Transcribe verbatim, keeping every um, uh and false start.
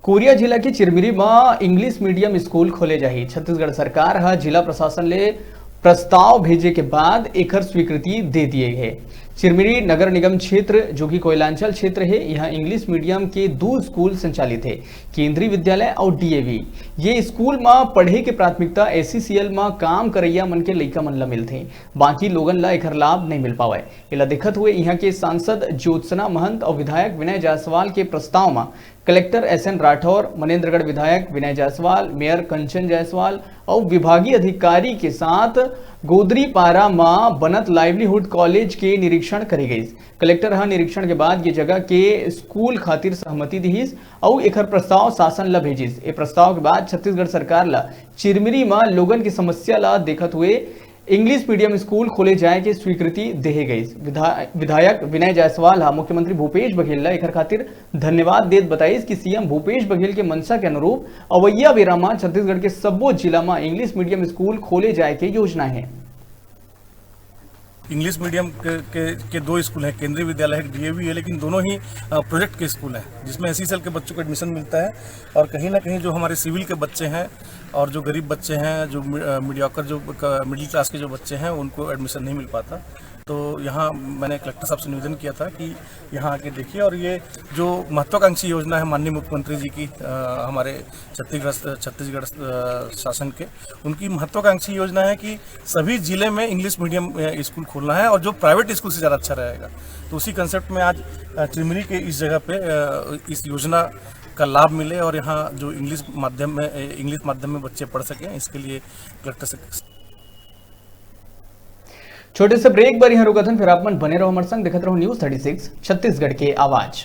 कोरिया जिला के चिरमिरी म इंग्लिश मीडियम स्कूल खोले जाही। छत्तीसगढ़ सरकार ह जिला प्रशासन ले प्रस्ताव भेजे के बाद एकर स्वीकृति दे दिए हे। चिरमिरी नगर निगम क्षेत्र, जो कि कोयलांचल क्षेत्र हे, यहाँ इंग्लिश मीडियम के दो स्कूल संचालित हे, केंद्रीय विद्यालय और डीएवी। ये स्कूल म पढ़े के प्राथमिकता एसईसीएल म काम करैया मन के लइका मन ल मिलथे, बाकी लोगन ल एकर लाभ नहीं मिल पावय। एला देखत हुए यहाँ के सांसद ज्योत्सना महंत और विधायक विनय जायसवाल के प्रस्ताव म collector S N Rathore, Manendragarh विधायक विनय जायसवाल, मेयर कंचन जायसवाल और विभागीय अधिकारी के साथ गोदरीपारा म बनत लाइवलीहुड कॉलेज के निरीक्षण करे गइस। कलेक्टर ह निरीक्षण के बाद ये जगह के स्कूल खातिर सहमति दिहिस अउ एकर प्रस्ताव शासन ल भेजिस। ए प्रस्ताव के बाद छत्तीसगढ़ सरकार ल चिरमिरी म लोगन की समस्या ल देखत हुए इंग्लिश मीडियम स्कूल खोले जाए के स्वीकृति देहे गइस। विधा-, विधायक विनय जायसवाल ह मुख्यमंत्री भूपेश बघेल ल एकर खातिर धन्यवाद देत बताइस कि सीएम भूपेश बघेल के मंशा के अनुरूप अवैया बेरा म छत्तीसगढ़ के सब्बो जिला म इंग्लिश मीडियम स्कूल खोले जाए के योजना हे। इंग्लिश मीडियम के, के, के दो स्कूल हैं, केंद्रीय विद्यालय है, डीएवी है, लेकिन दोनों ही प्रोजेक्ट के स्कूल हैं, जिसमें एसईसीएल के बच्चों को एडमिशन मिलता है। और कहीं ना कहीं जो हमारे सिविल के बच्चे हैं और जो गरीब बच्चे हैं, जो मीडियोकर, जो मिडिल क्लास के जो बच्चे हैं, उनको एडमिशन नहीं मिल पाता। तो यहाँ मैंने कलेक्टर साहब से निवेदन किया था कि यहाँ आके देखिए, और ये जो महत्वाकांक्षी योजना है माननीय मुख्यमंत्री जी की, अ, हमारे छत्तीसगढ़ छत्तीसगढ़ अ, शासन के, उनकी महत्वाकांक्षी योजना है कि सभी जिले में इंग्लिश मीडियम अ, स्कूल खोलना है और जो प्राइवेट स्कूल से ज़्यादा अच्छा रहेगा। तो उसी कंसेप्ट में आज अ, चिरमिरी के इस जगह पे अ, इस योजना का लाभ मिले और यहाँ जो इंग्लिश माध्यम में अ, इंग्लिश माध्यम में बच्चे पढ़ सकें, इसके लिए कलेक्टर से छोटे से ब्रेक बर यहाँ रुकत हन, फिर आप मन बने रहो हमारे संग, देखत रहो न्यूज़ थर्टी सिक्स छत्तीसगढ़ के आवाज़।